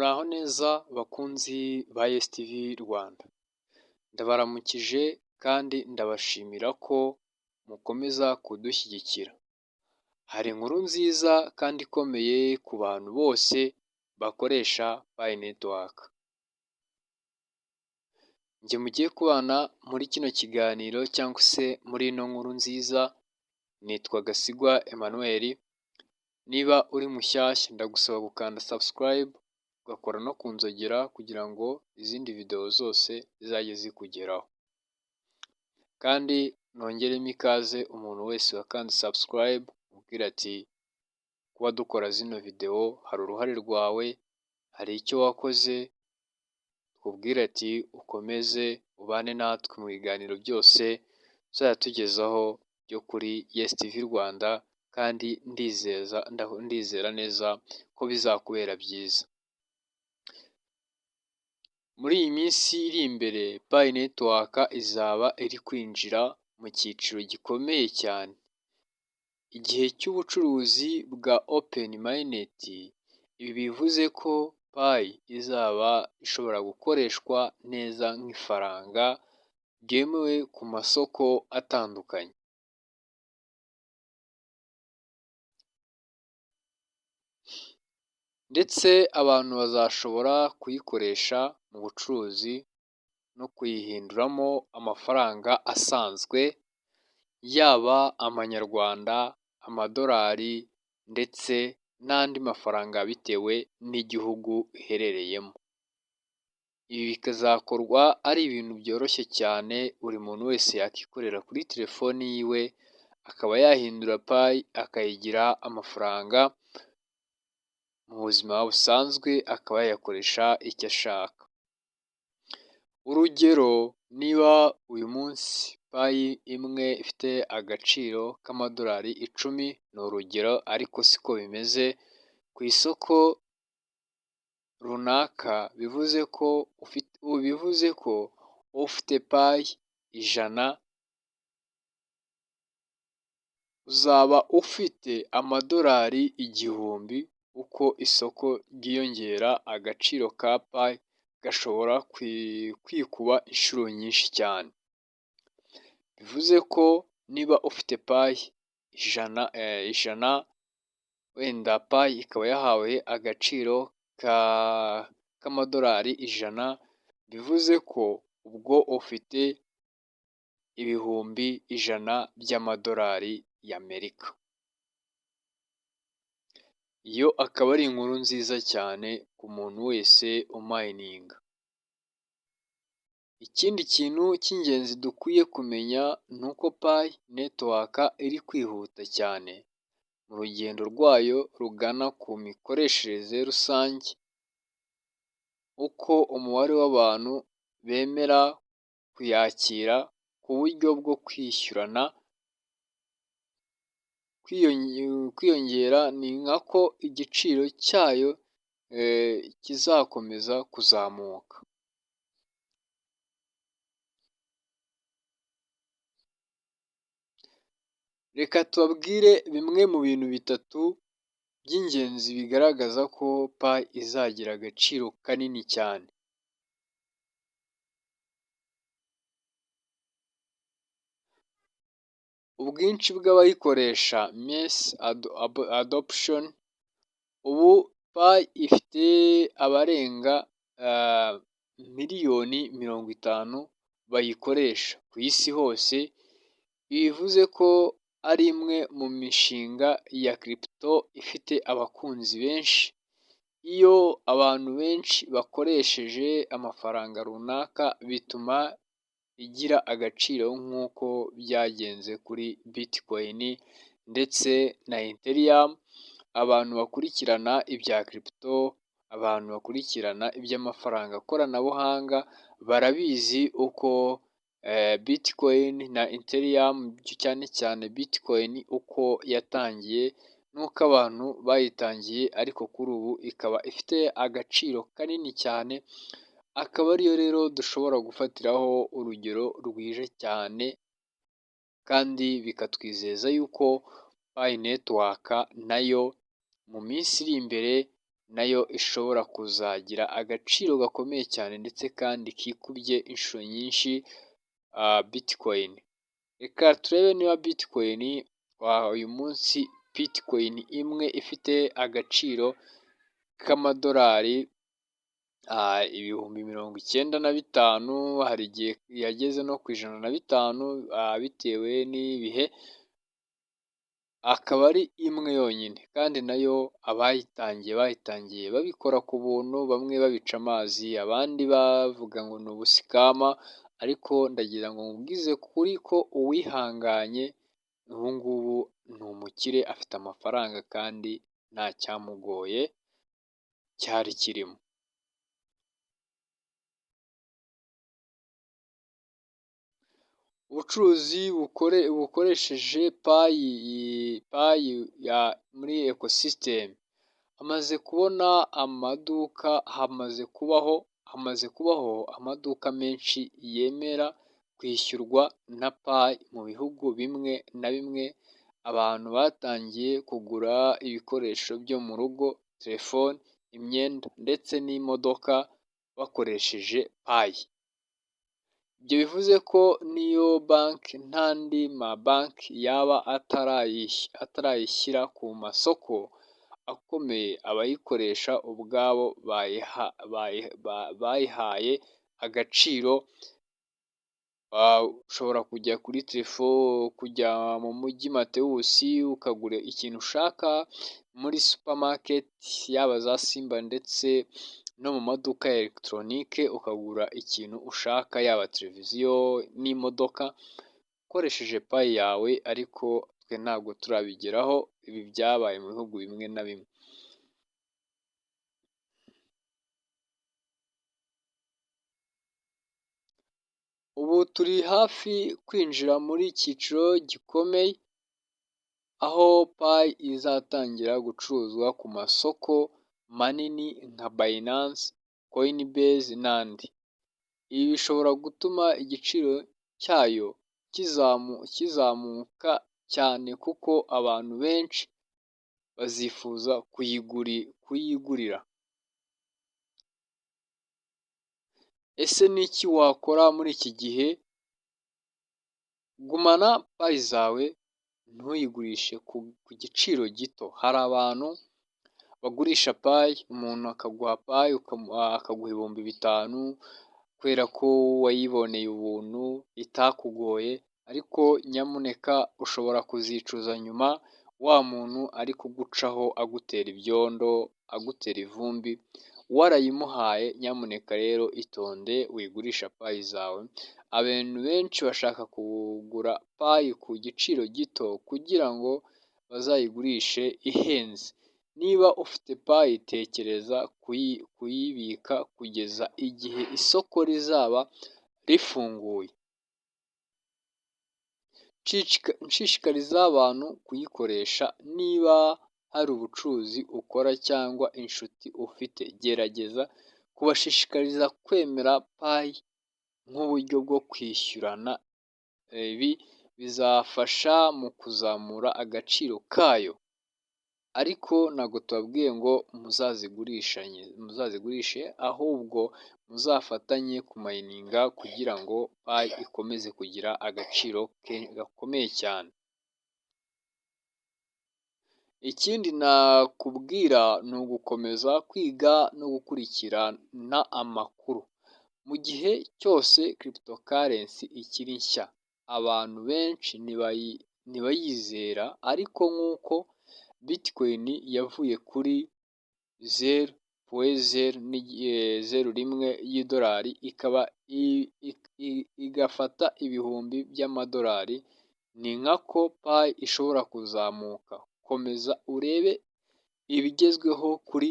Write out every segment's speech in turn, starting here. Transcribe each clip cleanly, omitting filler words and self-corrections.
Muraho neza bakunzi ba Yes TV Rwanda, ndabaramukije kandi ndabashimira ko mukomeza kudushyigikira. Hari inkuru nziza kandi ikomeye ku bantu bose bakoresha Pi Network. Njye mugiye kubana muri kino kiganiro cyangwa se muri ino nkuru nziza, nitwa Gasigwa Emmanuel. Niba uri mushyashya, ndagusaba gukanda subscribe, ugakora no ku nzogera kugira ngo izindi videwo zose zizajye zikugeraho. Kandi nongeremo ikaze umuntu wese wakanze subscribe, mubwira ati kuba dukora zino videwo hari uruhare rwawe, hari icyo wakoze, tukubwire ati ukomeze ubane natwe mu biganiro byose tuzajya tugezaho byo kuri Yes TV Rwanda, kandi ndizeza, ndizera neza ko bizakubera byiza. Muri iyi minsi iri imbere, Pi Network izaba iri kwinjira mu cyiciro gikomeye cyane, igihe cy'ubucuruzi bwa open mainnet. Ibi bivuze ko Pi izaba ishobora gukoreshwa neza nk'ifaranga ryemewe ku masoko atandukanye. Ndetse abantu bazashobora kuyikoresha mu bucuruzi no kuyihinduramo amafaranga asanzwe, yaba amanyarwanda, amadolari ndetse n'andi mafaranga bitewe n'igihugu iherereyemo. Ibi bikazakorwa ari ibintu byoroshye cyane, buri muntu wese yakikorera kuri telefoni yiwe, akaba yahindura Pi akayigira amafaranga mu buzima busanzwe, akaba yayakoresha icyo ashaka. Urugero, niba uyu munsi Pi imwe ifite agaciro k'amadolari 10, ni urugero ariko siko bimeze, ku isoko runaka, bivuze ko ufite Pi 100 uzaba ufite amadolari 1000. Uko isoko ryiyongera, agaciro ka Pi gashobora kwikuba inshuro nyinshi cyane. Bivuze ko niba ufite Pi 100, wenda Pi ikaba yahawe agaciro k'amadolari 100, bivuze ko ubwo ufite 100,000 by'amadolari y'Amerika. Iyo akaba ari inkuru nziza cyane ku muntu wese umayininga. Ikindi kintu cy'ingenzi dukwiye kumenya ni uko Pi Network iri kwihuta cyane mu rugendo rwayo rugana ku mikoreshereze rusange. Uko umubare w'abantu bemera kuyakira ku buryo bwo kwishyurana kwiyongera, ni nako igiciro cyayo kizakomeza kuzamuka. Reka tubabwire bimwe mu bintu bitatu by'ingenzi bigaragaza ko Pi izagira agaciro kanini cyane. Ubwinshi bw'abayikoresha, mass adoption: ubu Pi ifite abarenga miliyoni 50 bayikoresha ku isi hose, bivuze ko ari imwe mu mishinga ya crypto ifite abakunzi benshi. Iyo abantu benshi bakoresheje amafaranga runaka, bituma igira agaciro, nk'uko byagenze kuri Bitcoin ndetse na Ethereum. Abantu bakurikirana ibya crypto, abantu bakurikirana iby'amafaranga koranabuhanga barabizi uko Bitcoin na Ethereum, cyane cyane Bitcoin, uko yatangiye n'uko abantu bayitangiye, ariko kuri ubu ikaba ifite agaciro kanini cyane, akaba ariyo rero dushobora gufatiraho urugero rwiza cyane, kandi bikatwizeza yuko Pi Network nayo mu minsi iri imbere nayo ishobora kuzagira agaciro gakomeye cyane ndetse kandi kikubye inshuro nyinshi Bitcoin. Reka turebe niba Bitcoin uyu munsi, Bitcoin imwe ifite agaciro k'amadolari 95,000, hari igihe yageze no ku 105 bitewe n'ibihe, akaba ari imwe yonyine, kandi nayo abayitangiye bayitangiye babikora ku buntu, bamwe babica amazi, abandi bavuga ngo ni ubuscam, ariko ndagira ngo nkubwize kuri ko uwihanganye ubu ngubu ni umukire, afite amafaranga kandi nta cyamugoye cyari kirimo. Ubucuruzi bukoresheje Pi muri ecosystem, hamaze kubona amaduka, hamaze kubaho amaduka menshi yemera kwishyurwa na Pi mu bihugu bimwe na bimwe, abantu batangiye kugura ibikoresho byo mu rugo, telefoni, imyenda ndetse n'imodoka bakoresheje Pi. Ibyo bivuze ko n'iyo banki n'andi mabanki yaba atarayishyira ku masoko akomeye, abayikoresha ubwabo bayihaye agaciro. Ushobora kujya kuri kujya mu mujyi Mateus ukagura ikintu ushaka muri supermarket, yaba za Simba ndetse no mu maduka ya elegitoronike, ukagura ikintu ushaka, yaba televiziyo n'imodoka, ukoresheje Pi yawe, ariko twe ntabwo turabigeraho, ibi byabaye mu bihugu bimwe na bimwe. Ubu turi hafi kwinjira muri icyiciro gikomeye, aho Pi izatangira gucuruzwa ku masoko manini nka Binance, Coinbase n'andi. Ibi bishobora gutuma igiciro cyayo kizamuka cyane kuko abantu benshi bazifuza kuyigurira. Ese ni iki wakora muri iki gihe? Gumana Pi zawe, ntuyigurishe ku giciro gito. Hari abantu bagurisha Pi, umuntu akaguha Pi, akaguha 5000 kubera ko wayiboneye ubuntu itakugoye, ariko nyamuneka ushobora kuzicuza nyuma, wa muntu ari kugucaho agutera ibyondo, agutera ivumbi, warayimuhaye. Nyamuneka rero itonde, wigurisha Pi zawe. Abantu benshi bashaka kugura Pi ku giciro gito kugira ngo bazayigurishe ihenze. Niba ufite Pi, tekereza kuyibika kugeza igihe isoko rizaba rifunguye. Nshishikariza abantu kuyikoresha. Niba hari ubucuruzi ukora cyangwa inshuti ufite, gerageza kubashishikariza kwemera Pi nk'uburyo bwo kwishyurana. Ibi bizafasha mu kuzamura agaciro kayo, ariko ntabwo tubabwiye ngo muzazigurishanye, muzazigurishe, ahubwo muzafatanye kumininga kugira ngo Pi ikomeze kugira agaciro gakomeye cyane. Ikindi nakubwira ni ugukomeza kwiga no gukurikirana amakuru. Mu gihe cyose cryptocurrency ikiri nshya, abantu benshi ntibayizera, ariko nk'uko Bitcoin yavuye kuri 0.001 y'idolari ikaba igafata ibihumbi by'amadolari, ni nkako Pi ishobora kuzamuka. Komeza urebe ibigezweho kuri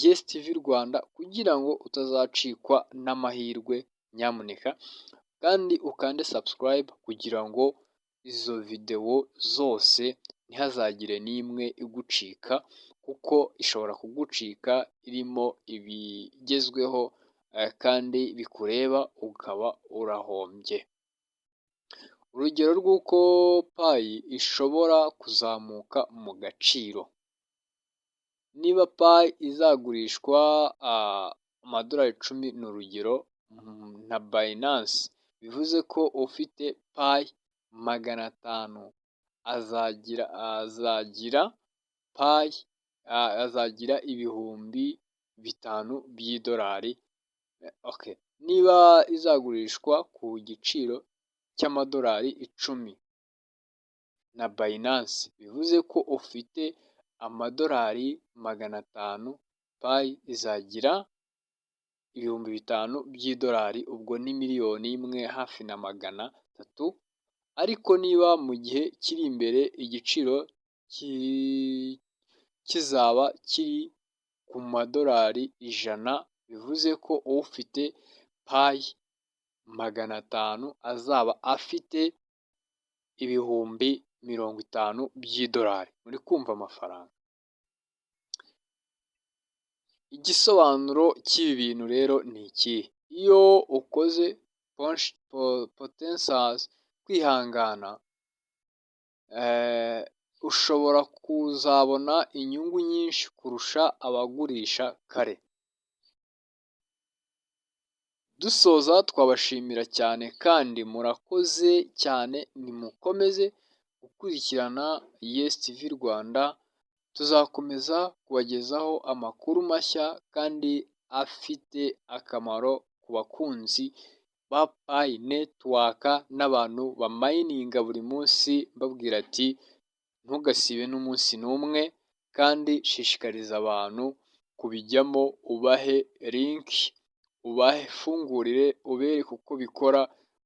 Yes TV Rwanda kugira ngo utazacikwa n'amahirwe. Nyamuneka kandi ukande subscribe kugira ngo izo videwo zose ntihazagire n'imwe igucika, kuko ishobora kugucika irimo ibigezweho kandi bikureba, ukaba urahombye. Urugero rw'uko Pi ishobora kuzamuka mu gaciro. Niba Pi izagurishwa amadolari 10, ni urugero, na Binance, bivuze ko ufite Pi 500 azagira Pi, azagira 5000 by'idolari. Niba izagurishwa ku giciro cy'amadolari 10 na Binance, bivuze ko ufite amadolari 500, Pi izagira 5000 by'idolari, ubwo ni miliyoni 1 hafi na 300. Ariko niba mu gihe kiri imbere igiciro kizaba kiri ku madolari 100, bivuze ko ufite Pi 500 azaba afite 50,000 by'idolari. Muri kumva amafaranga? Igisobanuro cy'ibi bintu rero ni ikihe? Iyo ukoze patience, kwihangana, ushobora kuzabona inyungu nyinshi kurusha abagurisha kare. Dusoza, twabashimira cyane kandi murakoze cyane. Nimukomeze gukurikirana Yes TV Rwanda, tuzakomeza kubagezaho amakuru mashya kandi afite akamaro ku bakunzi ba Pi Network n'abantu bamayininga buri munsi. Mbabwira ati: "Ntugasibe n'umunsi n'umwe", kandi shishikariza abantu kubijyamo, ubahe link, ubafungurire, ubereke uko bikora.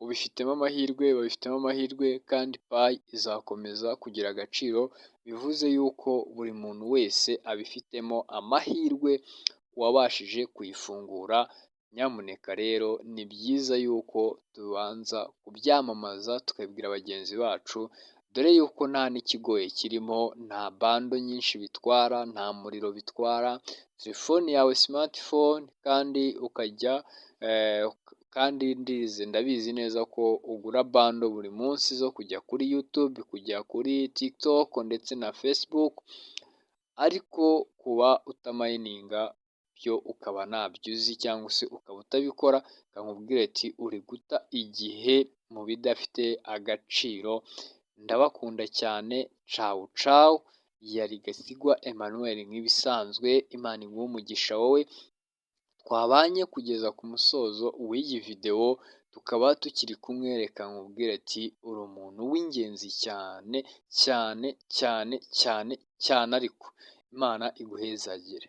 Ubifitemo amahirwe, babifitemo amahirwe, kandi Pi izakomeza kugira agaciro, bivuze yuko buri muntu wese abifitemo amahirwe wabashije kuyifungura. Nyamuneka rero ni byiza yuko tubanza kubyamamaza, tukabibwira bagenzi bacu, dore yuko nta n'ikigoye kirimo, nta bundle nyinshi bitwara, nta muriro bitwara, telefoni yawe smartphone, kandi ukajya kandi ndize ndabizi neza ko ugura bundle buri munsi zo kujya kuri YouTube, kujya kuri TikTok ndetse na Facebook, ariko kuba utamayininga byo ukaba ntabyo uzi cyangwa se ukaba utabikora, reka nkubwire ati: "Uri guta igihe mu bidafite agaciro." Ndabakunda cyane, cawu cawu. Yari Gasigwa Emmanuel nk'ibisanzwe. Imana iguhe umugisha wowe twabanye kugeza ku musozo w'iyi videwo, tukaba tukiri kumwe. Reka nkubwire ati: "Uri umuntu w'ingenzi cyane cyane cyane cyane cyane", ariko Imana iguhezagire.